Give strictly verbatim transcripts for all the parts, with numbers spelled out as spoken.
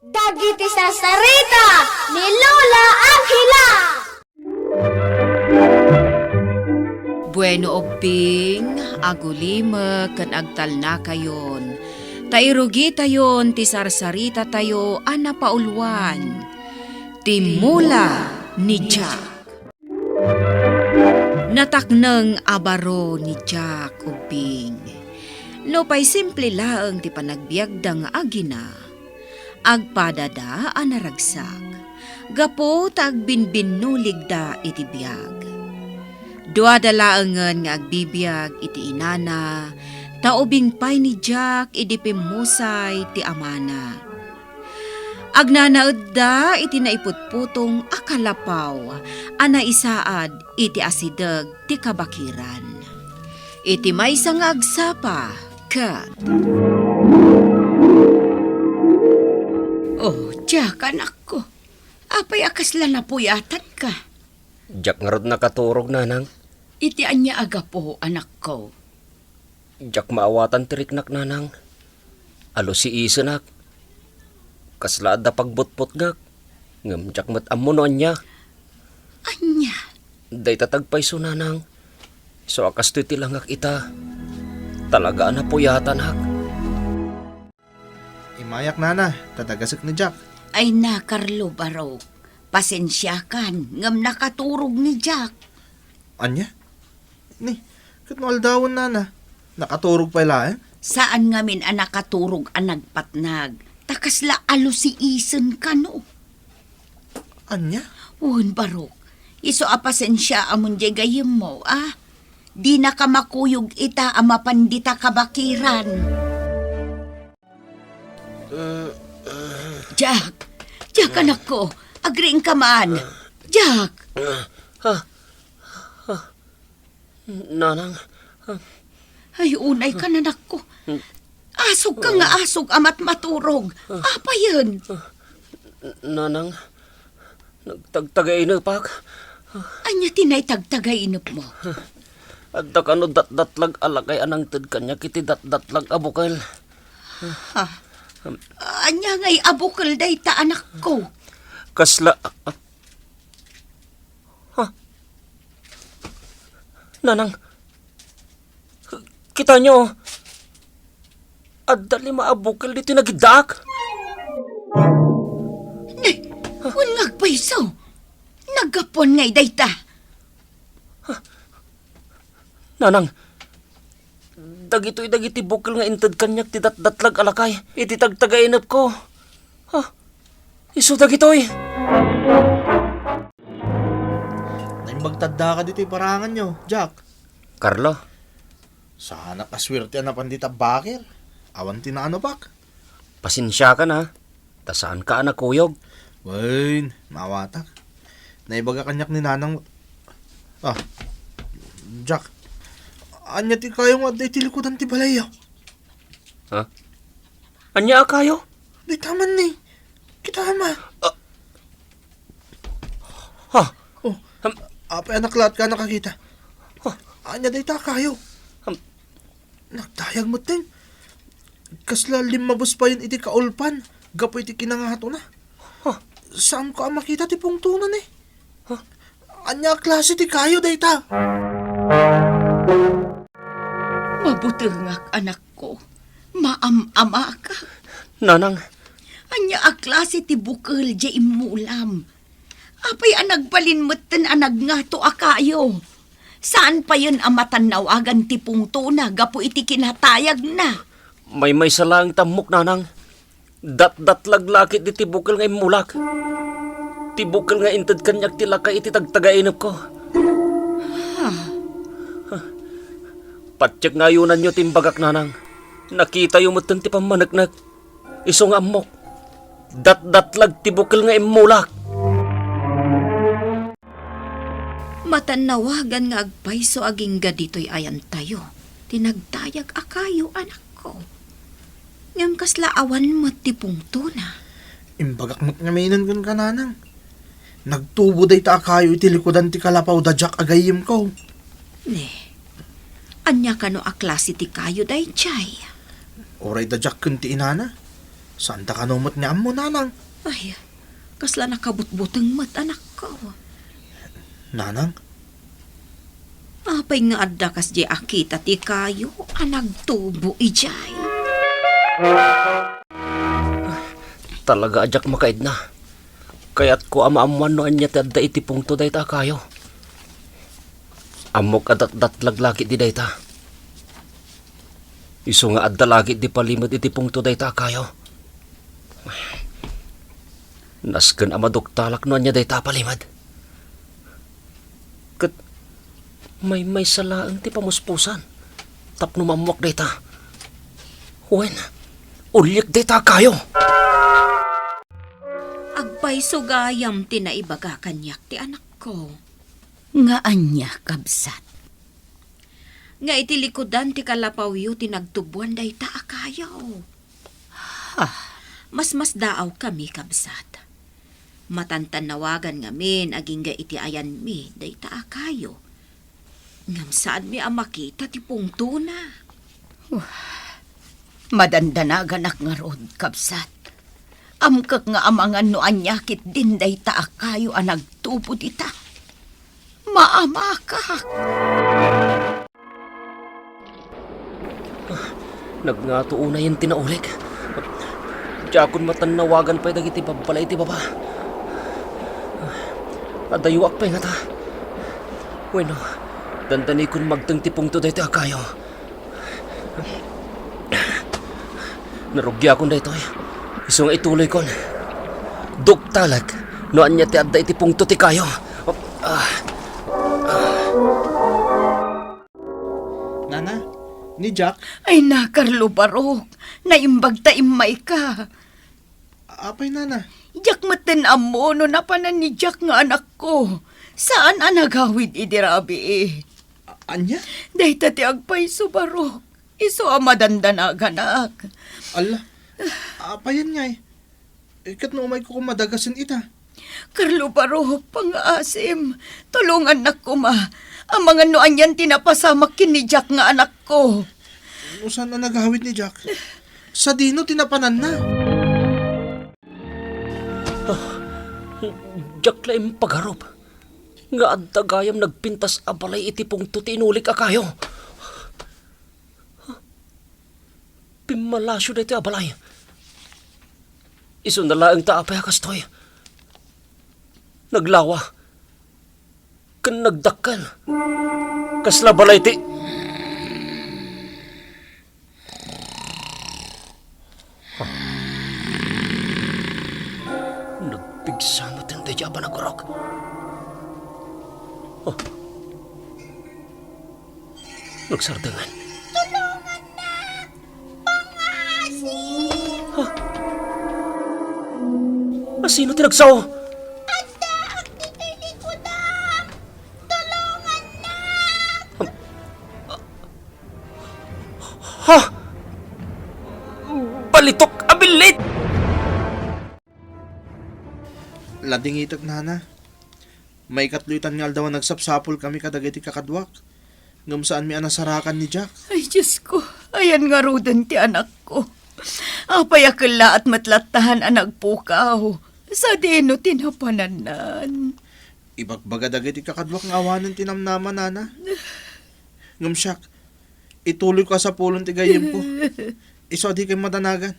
Dagiti sarsarita ni Lola Angela. Bueno, ubbing, agulimek ken agtalnakayon, ta irugitayon ti sarsaritatayo a napauluan, Timmula ni Jack. Natakneng a baro ni Jack, ubbing. Nupay simple laeng ti panagbiagda nga agina, agpadada a naragsak gapu ta agbinbinnuligda iti biag. Duada laengen nga agbibiag iti inana, ta ubing pay ni Jack idi pimmusay ti amana. Agnanaedda iti naiputputong a kalapaw a naisaad iti asideg ti kabakiran. Iti maysa nga agsapa ket, "Oh, Jack, anakko, apay a kasla napuyatanka?" Diak ngarud nakaturog, nanang. Iti ania a gapu, anakko? Diak maawatan ti riknak, nanang. Alusiisenak. Kasla adda pagbutbutngak. Ngem diak met ammo no ania. Ania? Dayta ti agpayso, nanang. Isu a kastoy ti langak ita. Talaga a napuyatanak. Immayak, nana, ta dagasek ni Jack. Ay na, Carlo, barok. Pasensiakan, ngem nakaturog ni Jack. Ania? Ni, ket no aldawen, nana, nakaturog pay laeng? Saan ngamin a nakaturog a nagpatnag, ta kasla alusiisen kano. Ania? Wen, barok. Isu a pasensiaamon diay gayyemmo, a? Dinaka makuyog ita a mapan dita kabakiran. Jack! Jack, anakko! Agriingka man! Jack! Ah, ah, ah, Nanang. Ay, unay ka, nanakko. Asog ka nga asog a matmaturog. Apayen? Nanang, nagtagtagainepak. Ania ti naitagtagainepmo? Adda kano datdatlag a lakay a nangted kaniak iti datdatlag a bukel. Ha? Ania ngay a bukel dayta, anakko? Kasla, ha? Nanang, kitaenyo, adda lima a bukel ditoy nagiddaak. Nay, wen nga agpayso. Naggapuan ngay dayta. Nanang, dagitoy dagiti bukel nga inted kaniak ti datdatlag a lakay iti tagtagainepko. Ha? Isu dagitoy. Naimbag ta addaka ditoy paranganyo, Jack. Carlo. Saanak a suerte a napan dita bakir. Awan ti naanobak. Pasensiakan, a. Ta saanka a nakuyog. Wen, maawatak. Naibaga kaniak ni nanang. Ah, Jack. Ania ti kayo nga adda iti likudan ti balayyo? Ha? Ania a kayo? Dayta man ni. Kita ma. Ah. Ha? Oh, apay a naklaat ka nakakita? Ha? Ania dayta a kayo? Ham. Nagdayag metten. Kasla limmabes payen iti kaulpan gapu iti kinangatona. Ha? Saanko a makita ti pungtona ni. Ha? Ania a klase ti kayo dayta? Mabutengak, anakko. Maam-amakak. Nanang. Ania a klase ti bukel diay immulam? Apay a nagbalin metten a nagngato a kayo? Saan payen a matannawagan ti pungtona gapu iti kinatayagna? Maymaysa laeng ti ammok, nanang. Datdatlag la ketdi ti bukel nga immulak. Ti bukel nga inted kaniak ti lakay iti tagtagainepko. Ha? Patiek nga ayunanyo ti imbagak, nanang. Nakitayo metten ti pammaneknek. Isu nga ammok, datdatlag ti bukel nga immulak. Matannawagan nga agpayso agingga ditoy ayantayo ti nagdayag a kayo, anakko. Ngem kasla awan met ti pungtona. Imbagak met ngamin kenka, nanang. Nagtubo dayta a kayo iti likudan ti kalapaw da Jack a gayyemko. Ne, ania kano a klase ti kayo daydiay? Uray da Jack ken ti inana. Saanta kano met nga ammo, Nanang. Ay, kasla nakabutbuteng met, anakko. Nanang? Apay nga adda kasdiay a kita ti kayo a nagtubo idiay? Talaga a diak makaidna. Kayatko a maammuan no ania ti adda iti pungto dayta a kayo. Ammok a datdatlag la ketdi dayta. Isu nga adda la ketdi palimed iti pungto dayta a kayo. Nasken a maduktalak no ania dayta a palimed. Ket maymaysa laeng ti pamuspusan tapno maammoak dayta. Wen, uliek dayta a kayo. Agpayso gayam ti naibaga kaniak ti anakko. Nga ania, kabsat? Nga iti likudan ti kalapawyo ti nagtuboan dayta a kayo. Ah. Masmasdaawkami, kabsat. Matantannawagan ngamin agingga iti ayanmi dayta a kayo. Ngem saanmi a makita ti pungtona. Wah, madandanaganak ngarud, kabsat. Amkek nga amangan no ania ketdin dayta a kayo a nagtubo dita. Maamakak. Nagngato unayen ti naulik. Diakon matannawagan pay dagiti babbalay iti baba. Adayoak pay ngata. Wenno, dandanikon magteng ti pungto daytoy a kayo. Narugiakon daytoy. Isu nga ituloykon. Duktalek no ania ti adda iti pungto ti kayo. Ah. Nana, ni Jack? Ay na, Carlo Barok. Naimbag ta immayka. Apay, Nana? Diak metten ammo no napanan ni Jack nga anakko. Saan a nagawid idi rabii. A-, ania? Dayta ti agpayso, Barok. Isu a madandanaganak. Alla, apayen ngay? Eh, ket no umayko koma dagasen ita? Carlo Barok, pangaasim. Tulongannak koma. Amangan no anian ti napasamak ken ni Jack nga anakko. No saan a nagawid ni Jack? Sadino ti napananna? Ah, diak la impagarup nga adda gayam nagpintas a balay iti pungto ti inulik a kayo. Pimmalasio daytoy a balay. Isuna laeng ta apay a kastoy. Naglawa ken nagdakkel. Kasla balay ti Nagpigsa met daydi a panagurok. Oh. Nagsardengan. Tulongannak! Pangaasim! Ha? Asino ti nagsao? Addaak ditoy likudam! Tulongannak! Ha? Balitok a billit! Ladingitek, Nana. Maikatlo itan nga aldaw a nagsapsapulkami kadagiti kakaduak, ngem saanmi a nasarakan ni Jack. Ay, Diosko, ayan ngaruden ti anakko. Apay a kellaat met latta a nagpukaw? Sadino ti napanannan? Ibagbaga dagiti kakaduak nga awanen ti namnama, Nana. Ngem siak, ituloyko a sapulen ti gayyemko. Isu a dikay madanagan.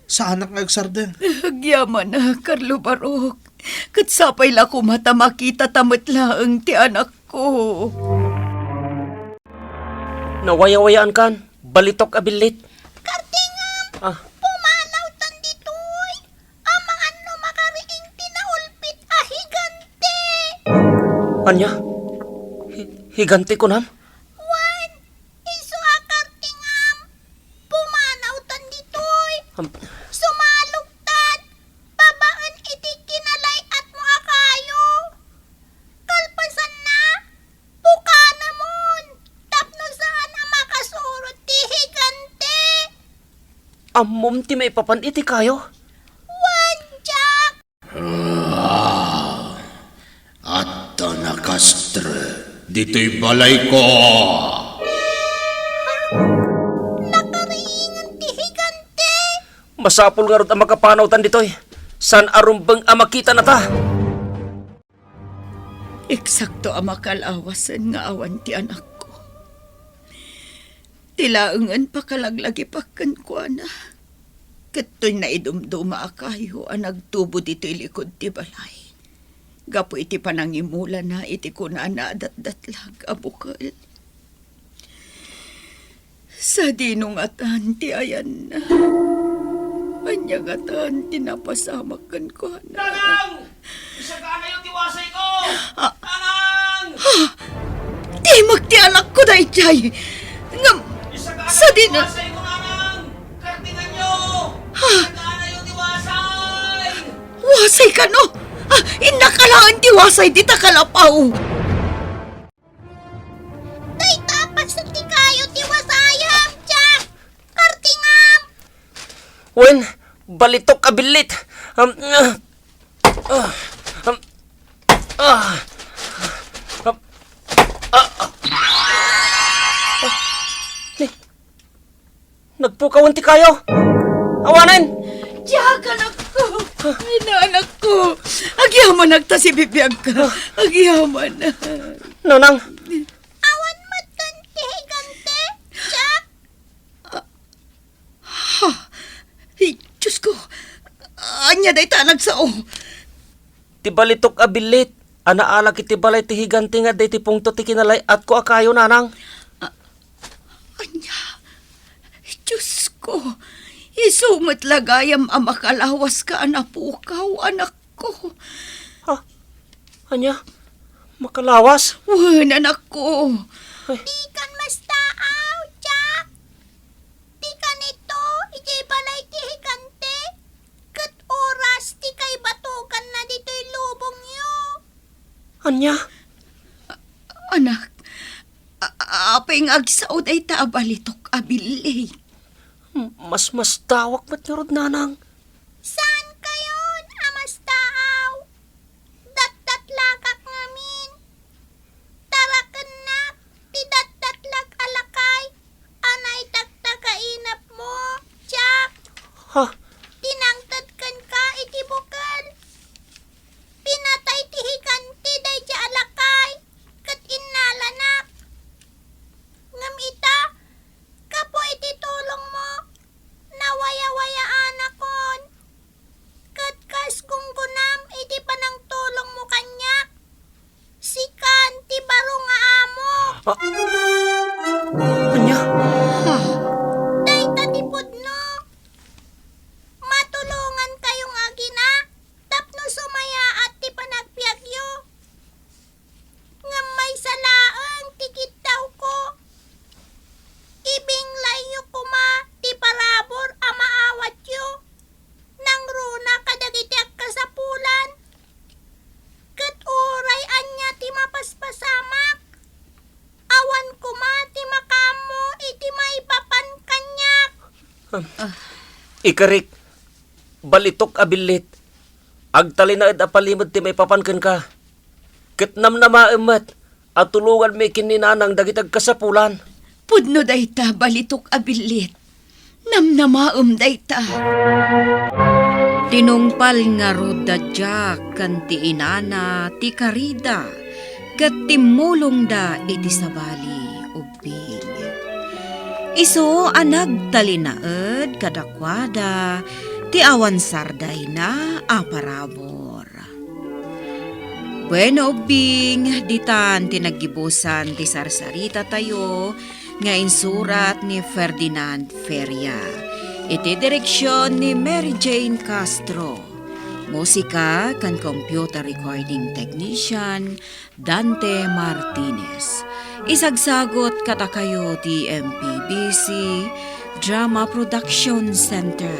Saanak nga agsardeng. Agyamanak, Carlo Barok. Ket sapay la koma ta makitata met laeng ti anakko. Nawayawayaankan, balitok a billit. Kartingam, ah, pumanawtan ditoy. Amangan no makariing ti naulpit a higante. Ania? Hi-, higante kunam? Wen, isu a kartingam. Pumanawtan ditoy. Am- Sumaluktan babaen iti kinalay-atmo a kayo. Kalpasanna, pukanamon tapno saan a makasurot ti higante. Ammom ti maipapan iti kayo? Wen, Jack. Ah, adda nakastre ditoy balayko. Nakariingan ti higante. Masapul ngarud a makapanawtan ditoy. Saan a rumbeng a makitanata. Eksakto a makalawasen nga awan ti anakko. Ti laengen pakalaglagipak kenkuana. Ket toy naidumduma a kayo a nagtubo ditoy likud ti balay. Gapu iti panangimulana iti kunana a datdatlag a bukel. Sadino ngatan ti ayanna? Ania ngatan ti napasamak kenkuana? Nanang! Isaganayo ti wasayko! Ah. Nanang! Ah! Timek ti anakko daydiay! Ngem, isaganayo sadino ti wasayko, Nanang! Kartinganyo! Ah! Isaganayo ti wasay! Wasay kano? Ah, innak alaen ti wasay dita kalapaw! Dayta a paset ti kayo ti wasayam, Jack! Kartingam! Wen, balitok a billit. Um, ah, ah, um, ah, um, ah, ah. Ni, nagpukawan ti kayo. Awanen! Jack, anakko! Ay, anakko! Agyamanak ta sibibiagka. Agyamanak. Nanang! Awan met ti higante, Jack? Ah, ha? Ay, Diyos ko! Ania dayta a nagsao? Ti balitok a billit a naalak iti balay ti higante nga adda iti pungto ti kinalay-atko a kayo, Nanang. Ah, ania? Diyos ko! Isu met la gayam a makalawaska a napukaw, anakko. Ha? Ania? Makalawas? Wen, anakko. Ay. Dikan mastaaw, Jack. Ti kanito, idiay balay ti higante, ket oras ti kaibatoganna ditoy lubongyo. Ania? A-, anak, a-, a-, apay nga agsao dayta a balitok a billit? M-, masmastawak met ngarud, Nanang. Saan kayon a mastaaw? Datdatlagak ngamin. Tarakennak ti datdatlag a lakay a naitagtagainepmo, Jack. Ha? Ti nangted kenka iti bukel. Pinatay ti higante daydiay a lakay ket innalanak. Ngem ita, gapu iti tulongmo, nawayawayaanakon. Ket kas gunggonam iti panangtulongmo kaniak, sikan ti baro nga amok. Ah. Ania? Ah. Dayta ti pudno. Matulongankayo nga agina tapno sumayaat ti panagbiagyo. Ngem maysa laeng ti kiddawko. Ibinglayyo koma ti parabur a maawatyo. Nangruna kadagiti agkasapulan. Ket uray ania ti mapaspasamak, awan koma ti makaammo iti maipapan kaniak. Ikarik, balitok a billit, agtalinaed a palimed ti maipapan kenka. Ket namnamaem met a tulonganmi ken ni Nanang dagiti agkasapulan. Pudno dayta, balitok a billit. Namnamaem dayta. Tinungpal ngarud da Jack ken ti inana ti karida, ket timmulongda iti sabali ubbing. Isu a nagtalinaed kadakuada ti awan sardayna a parabur. Bueno, ubbing, ditan ti naggibusan ti sarsaritatayo nga insurat ni Ferdinand Feria. Iti direksion ni Mary Jane Castro. Musika ken computer recording technician, Dante Martinez. Isagsagot kadakayo ti M P B C Drama Production Center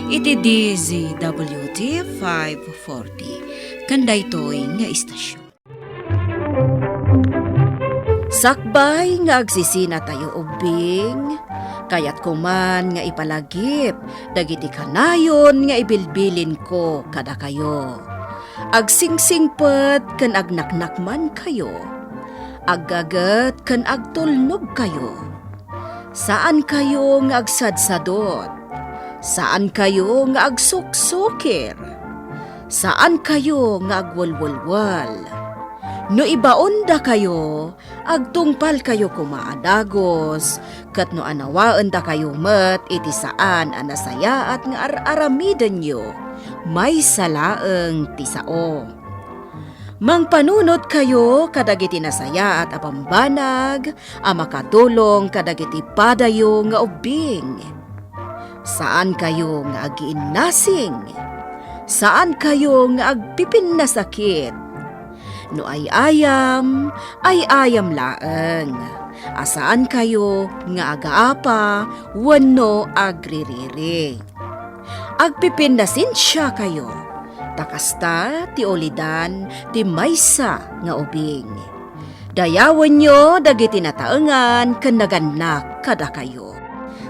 iti D Z W T five forty ken daytoy nga istasyon. Sakbay nga agsisinatayo ubbing, kayatko man nga ipalagip dagiti kanayon nga ibilbilinko kadakayo. Agsingsingpet ken agnaknakmankayo. Aggaget ken agtulnogkayo. Saankayo nga agsadsadot. Saankayo nga agsuksukir. Saankayo nga agwelwelwel. No ibaondakayo, agtungpalkayo koma a dagus, ket no anawaendakayo met iti saan a nasayaat nga ar-aramidenyo, maysa laeng ti sao. Mangpanunotkayo kadagiti nasayaat a bambanag a makatulong kadagiti padayo nga ubbing. Saankayo nga agiinnasing. Saankayo nga agpipinnasakit. No ay-ayam, ay-ayam laeng, a saankayo nga agaapa wenno agririri. Agpipinnasensiakayo, ta kasta ti ulidan ti maysa nga ubing. Dayawenyo dagiti nataengan ken nagannak kadakayo.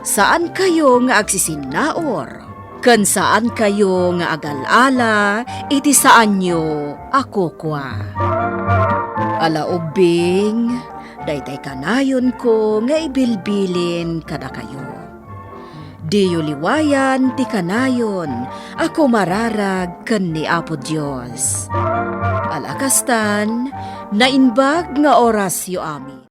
Saankayo nga agsisinnaur, ken saankayo nga agal-ala iti saanyo a kukua. Ala ubbing, daytay kanayonko nga ibilbilin kadakayo. Diyo liwayan ti kanayon a kumararag ken ni Apo Dios. Ala kastan, naimbag nga orasyo amin.